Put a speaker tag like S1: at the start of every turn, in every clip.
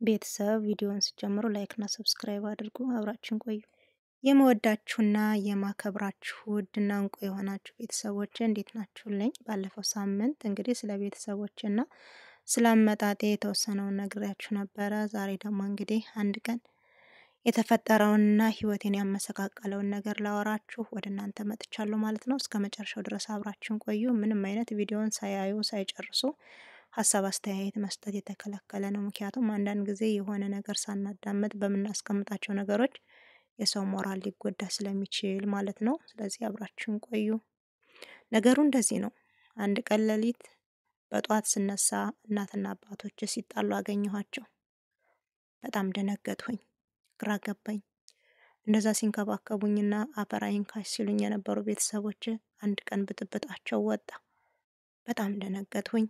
S1: ቤተሰብ ቪዲዮውን ስትጀምሩ like ና subscribe አድርጉ። አብራችን ቆዩ። የመወዳችሁና የማከብራችሁ ውድና እንቁ የሆናችሁ ቤተሰቦች እንዴት ናችሁልኝ? ባለፈው ሳምንት እንግዲህ ስለ ቤተሰቦችና ስለ አመጣጤ የተወሰነውን ነግሬያችሁ ነበረ። ዛሬ ደግሞ እንግዲህ አንድ ቀን የተፈጠረውንና ሕይወቴን ያመሰቃቀለውን ነገር ላወራችሁ ወደ እናንተ መጥቻለሁ ማለት ነው። እስከ መጨረሻው ድረስ አብራችሁን ቆዩ። ምንም አይነት ቪዲዮን ሳያዩ ሳይጨርሱ ሀሳብ አስተያየት መስጠት የተከለከለ ነው። ምክንያቱም አንዳንድ ጊዜ የሆነ ነገር ሳናዳምጥ በምናስቀምጣቸው ነገሮች የሰው ሞራል ሊጎዳ ስለሚችል ማለት ነው። ስለዚህ አብራችሁን ቆዩ። ነገሩ እንደዚህ ነው። አንድ ቀን ሌሊት በጧት ስነሳ እናትና አባቶች ሲጣሉ አገኘኋቸው። በጣም ደነገጥሁኝ፣ ግራ ገባኝ። እንደዛ ሲንከባከቡኝና አፈር አይንካሽ ሲሉኝ የነበሩ ቤተሰቦች አንድ ቀን ብጥብጣቸው ወጣ። በጣም ደነገጥሁኝ።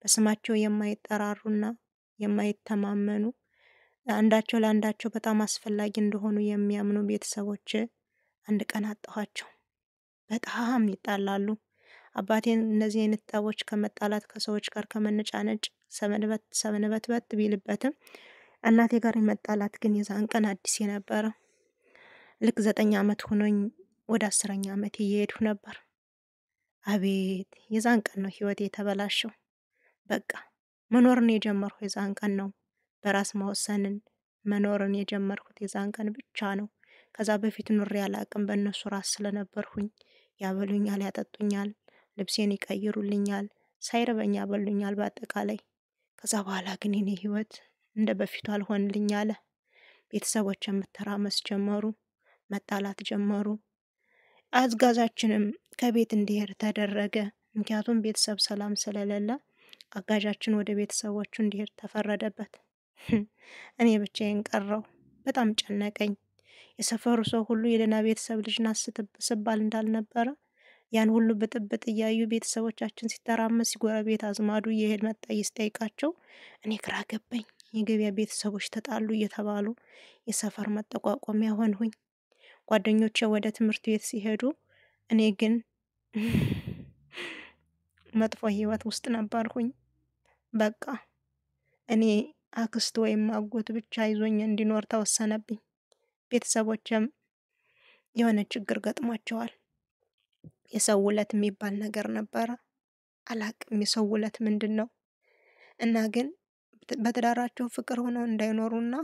S1: በስማቸው የማይጠራሩና የማይተማመኑ፣ አንዳቸው ለአንዳቸው በጣም አስፈላጊ እንደሆኑ የሚያምኑ ቤተሰቦች አንድ ቀን አጣኋቸው። በጣም ይጣላሉ። አባቴን እነዚህ አይነት ጠቦች ከመጣላት፣ ከሰዎች ጋር ከመነጫነጭ ሰንበት ሰንበትበት ቢልበትም እናቴ ጋር የመጣላት ግን የዛን ቀን አዲስ የነበረ። ልክ 9 ዓመት ሆኖኝ ወደ 10ኛ ዓመት እየሄድሁ ነበር። አቤት፣ የዛን ቀን ነው ህይወቴ የተበላሸው። በቃ መኖርን የጀመርኩ የዛን ቀን ነው። በራስ መወሰንን መኖርን የጀመርኩት የዛን ቀን ብቻ ነው። ከዛ በፊት ኑሬ አላቅም። በእነሱ ራስ ስለነበርሁኝ ያበሉኛል፣ ያጠጡኛል፣ ልብሴን ይቀይሩልኛል፣ ሳይርበኝ ያበሉኛል በአጠቃላይ። ከዛ በኋላ ግን የኔ ህይወት እንደ በፊቱ አልሆንልኝ አለ። ቤተሰቦች መተራመስ ጀመሩ፣ መጣላት ጀመሩ። አጋዣችንም ከቤት እንዲሄድ ተደረገ። ምክንያቱም ቤተሰብ ሰላም ስለሌለ አጋዣችን ወደ ቤተሰቦቹ እንዲሄድ ተፈረደበት። እኔ ብቻዬን ቀረው። በጣም ጨነቀኝ። የሰፈሩ ሰው ሁሉ የደህና ቤተሰብ ልጅ ናት ስባል እንዳልነበረ ያን ሁሉ ብጥብጥ እያዩ ቤተሰቦቻችን ሲተራመስ ጎረቤት አዝማዱ እየሄድ መጣ ሲጠይቃቸው እኔ ግራ ገባኝ። የገበያ ቤተሰቦች ተጣሉ እየተባሉ የሰፈር መጠቋቆሚያ ሆንሁኝ። ጓደኞቼ ወደ ትምህርት ቤት ሲሄዱ እኔ ግን መጥፎ ህይወት ውስጥ ነበርሁኝ። በቃ እኔ አክስት ወይም አጎት ብቻ ይዞኝ እንዲኖር ተወሰነብኝ። ቤተሰቦቼም የሆነ ችግር ገጥሟቸዋል። የሰው ውለት የሚባል ነገር ነበረ። አላቅም የሰው ውለት ምንድን ነው? እና ግን በትዳራቸው ፍቅር ሆነው እንዳይኖሩና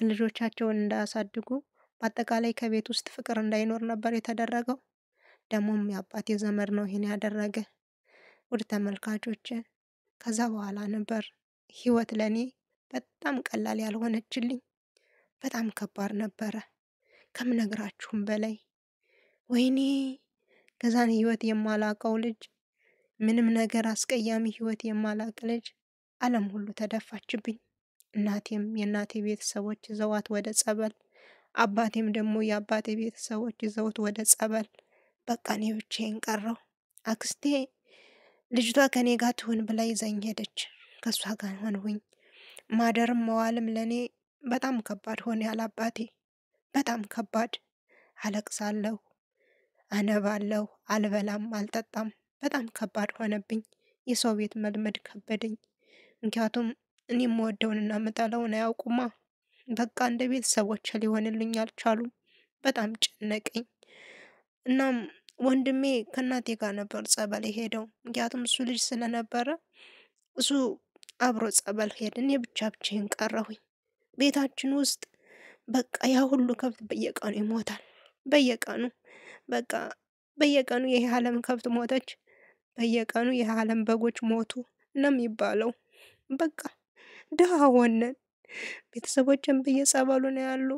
S1: ልጆቻቸውን እንዳያሳድጉ፣ በአጠቃላይ ከቤት ውስጥ ፍቅር እንዳይኖር ነበር የተደረገው። ደግሞም የአባቴ ዘመድ ነው ይሄን ያደረገ። ውድ ተመልካቾች፣ ከዛ በኋላ ነበር ህይወት ለእኔ በጣም ቀላል ያልሆነችልኝ። በጣም ከባድ ነበረ ከምነግራችሁም በላይ። ወይኔ፣ ከዛን ህይወት የማላቀው ልጅ፣ ምንም ነገር አስቀያሚ ህይወት የማላቅ ልጅ ዓለም ሁሉ ተደፋችብኝ። እናቴም የእናቴ ቤተሰቦች ይዘዋት ወደ ጸበል፣ አባቴም ደግሞ የአባቴ ቤተሰቦች ይዘውት ወደ ጸበል። በቃ እኔ ብቻዬን ቀረው። አክስቴ ልጅቷ ከኔ ጋር ትሁን ብላ ይዛኝ ሄደች። ከእሷ ጋር ሆንሁኝ። ማደርም መዋልም ለእኔ በጣም ከባድ ሆነ። ያለ አባቴ በጣም ከባድ። አለቅሳለሁ፣ አነባለሁ፣ አልበላም፣ አልጠጣም። በጣም ከባድ ሆነብኝ። የሰው ቤት መልመድ ከበደኝ። ምክንያቱም እኔ የምወደውንና የምጠላውን አያውቁማ። በቃ እንደ ቤተሰቦች ሊሆንልኝ አልቻሉም። በጣም ጨነቀኝ። እናም ወንድሜ ከእናቴ ጋር ነበር ጸበል የሄደው። ምክንያቱም እሱ ልጅ ስለነበረ እሱ አብሮ ጸበል ሄደ። እኔ ብቻ ብቻዬን ቀረሁኝ። ቤታችን ውስጥ በቃ ያ ሁሉ ከብት በየቀኑ ይሞታል። በየቀኑ፣ በቃ በየቀኑ ይህ ዓለም ከብት ሞተች፣ በየቀኑ ይህ ዓለም በጎች ሞቱ ነው የሚባለው። በቃ ድሃ ሆነን ቤተሰቦችን በየጸበሉ ነው ያሉ።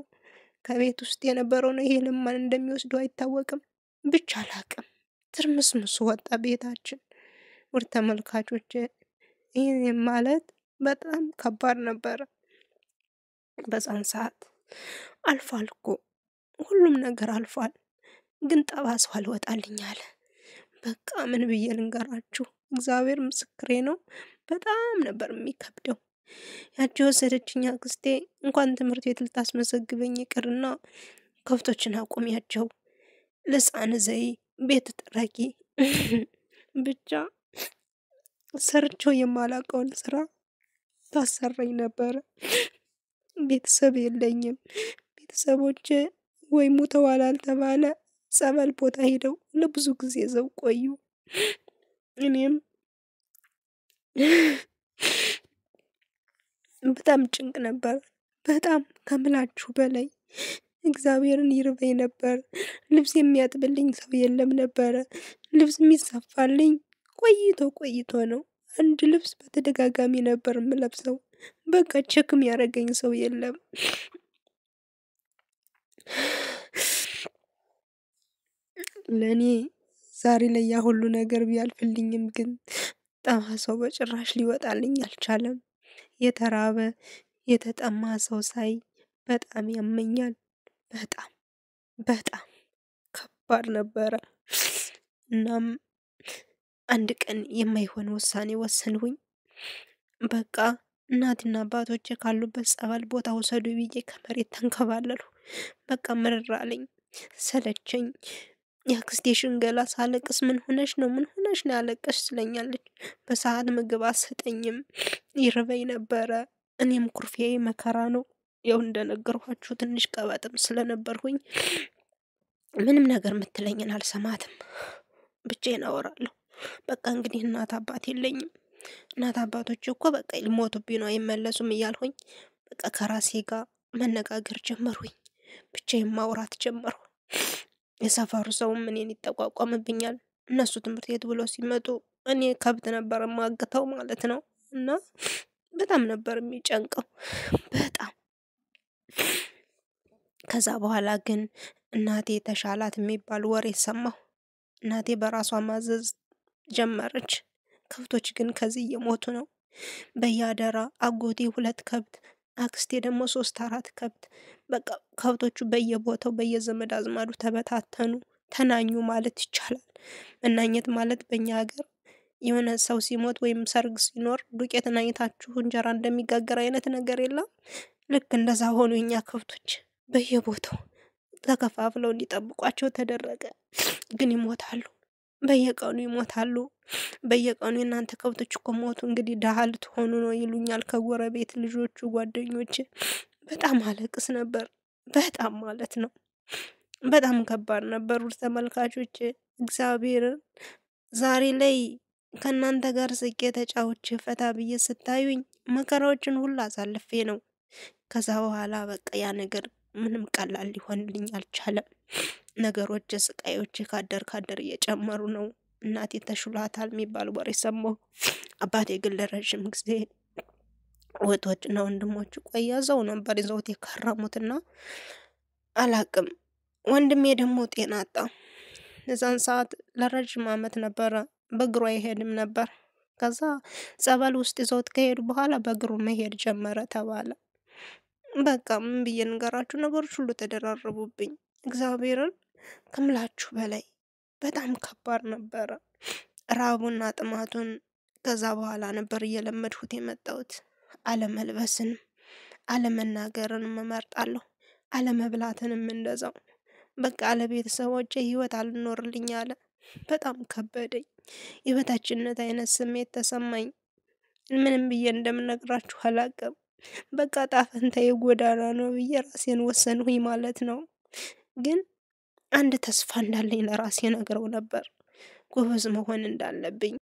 S1: ከቤት ውስጥ የነበረው ነው ይሄ ልማን እንደሚወስዱ አይታወቅም። ብቻ አላቅም። ትርምስምሱ ወጣ ቤታችን። ውድ ተመልካቾች፣ ይህን ማለት በጣም ከባድ ነበረ። በዛን ሰዓት አልፏል እኮ፣ ሁሉም ነገር አልፏል። ግን ጠባሳው አልወጣልኝ አለ። በቃ ምን ብዬ ልንገራችሁ? እግዚአብሔር ምስክሬ ነው። በጣም ነበር የሚከብደው። ያቺ የወሰደችኝ አክስቴ እንኳን ትምህርት ቤት ልታስመዘግበኝ ይቅርና ከብቶችን አቁሚያቸው፣ ልሳን ዘይ፣ ቤት ጥረጊ፣ ብቻ ሰርቸው የማላውቀውን ስራ ታሰራኝ ነበረ። ቤተሰብ የለኝም። ቤተሰቦቼ ወይ ሙተዋል አልተባለ ጸበል ቦታ ሄደው ለብዙ ጊዜ ዘው ቆዩ። እኔም በጣም ጭንቅ ነበር። በጣም ከምላችሁ በላይ እግዚአብሔርን ይርበኝ ነበር። ልብስ የሚያጥብልኝ ሰው የለም ነበረ። ልብስ የሚሰፋልኝ ቆይቶ ቆይቶ ነው። አንድ ልብስ በተደጋጋሚ ነበር የምለብሰው። በቃ ቸክም ያደረገኝ ሰው የለም። ለእኔ ዛሬ ላይ ያ ሁሉ ነገር ቢያልፍልኝም ግን ጠባሳው በጭራሽ ሊወጣልኝ አልቻለም። የተራበ የተጠማ ሰው ሳይ በጣም ያመኛል። በጣም በጣም ከባድ ነበረ። እናም አንድ ቀን የማይሆን ውሳኔ ወሰንሁኝ። በቃ እናትና አባቶቼ ካሉበት ጸበል ቦታ ውሰዱ ብዬ ከመሬት ተንከባለሉ። በቃ ምርር አለኝ፣ ሰለቸኝ። የአክስቴ ሽንገላ ሳለቅስ ምን ሆነሽ ነው ምን ሆነሽ ነው ያለቀሽ ትለኛለች። በሰዓት ምግብ አትሰጠኝም፣ ይርበኝ ነበረ። እኔም ኩርፊያዬ መከራ ነው። ያው እንደነገርኳችሁ ትንሽ ቀበጥም ስለነበርኩኝ ምንም ነገር የምትለኝን አልሰማትም። ብቻዬን አወራለሁ። በቃ እንግዲህ እናት አባት የለኝም። እናት አባቶች እኮ በቃ ሊሞቱብኝ ነው አይመለሱም እያልሁኝ በቃ ከራሴ ጋር መነጋገር ጀመርሁኝ። ብቻዬን ማውራት ጀመርሁ። የሰፈሩ ሰውም እኔን ይጠቋቋምብኛል። እነሱ ትምህርት ቤት ብሎ ሲመጡ እኔ ከብት ነበር የማግተው ማለት ነው። እና በጣም ነበር የሚጨንቀው በጣም። ከዛ በኋላ ግን እናቴ ተሻላት የሚባል ወሬ ሰማሁ። እናቴ በራሷ ማዘዝ ጀመረች። ከብቶች ግን ከዚህ እየሞቱ ነው። በያደራ አጎቴ 2 ከብት፣ አክስቴ ደግሞ 3 4 ከብት። በቃ ከብቶቹ በየቦታው በየዘመድ አዝማዱ ተበታተኑ፣ ተናኙ ማለት ይቻላል። መናኘት ማለት በእኛ ሀገር የሆነ ሰው ሲሞት ወይም ሰርግ ሲኖር ዱቄት ናኝታችሁ እንጀራ እንደሚጋገር አይነት ነገር የለም። ልክ እንደዛ ሆኑ። የኛ ከብቶች በየቦታው ተከፋፍለው እንዲጠብቋቸው ተደረገ። ግን ይሞታሉ፣ በየቀኑ ይሞታሉ። በየቀኑ የእናንተ ከብቶች እኮ ሞቱ፣ እንግዲህ ደሃ ልትሆኑ ነው ይሉኛል ከጎረቤት ልጆቹ፣ ጓደኞች። በጣም አለቅስ ነበር፣ በጣም ማለት ነው። በጣም ከባድ ነበር። ውድ ተመልካቾች፣ እግዚአብሔርን ዛሬ ላይ ከእናንተ ጋር ስቄ ተጫውቼ ፈታ ብዬ ስታዩኝ መከራዎችን ሁሉ አሳልፌ ነው። ከዛ በኋላ በቃ ያ ነገር ምንም ቀላል ሊሆንልኝ አልቻለም። ነገሮች ስቃዮች ካደር ካደር እየጨመሩ ነው። እናቴ ተሽሏታል የሚባል ወሬ ሰማሁ። አባቴ ግን ለረዥም ጊዜ እህቶችና ወንድሞቹ ቆያ እዛው ነበር ይዘውት የከረሙትና አላቅም። ወንድሜ ደግሞ ጤና አጣ። እዛን ሰዓት ለረዥም ዓመት ነበረ በእግሩ አይሄድም ነበር። ከዛ ጸበል ውስጥ ይዘውት ከሄዱ በኋላ በእግሩ መሄድ ጀመረ ተባለ። በቃ ምን ብዬ ንገራችሁ፣ ነገሮች ሁሉ ተደራረቡብኝ። እግዚአብሔርን ከምላችሁ በላይ በጣም ከባድ ነበረ። ራቡና ጥማቱን ከዛ በኋላ ነበር እየለመድሁት የመጣሁት። አለመልበስንም አለመናገርንም እመርጣለሁ፣ አለመብላትንም እንደዛው። በቃ ለቤተሰቦቼ ህይወት አልኖርልኝ አለ። በጣም ከበደኝ። የበታችነት አይነት ስሜት ተሰማኝ። ምንም ብዬ እንደምነግራችሁ አላቅም። በቃ ጣፈንታዬ ጎዳና ነው ብዬ ራሴን ወሰንሁኝ ማለት ነው። ግን አንድ ተስፋ እንዳለኝ ለራሴ ነግረው ነበር፣ ጎበዝ መሆን እንዳለብኝ።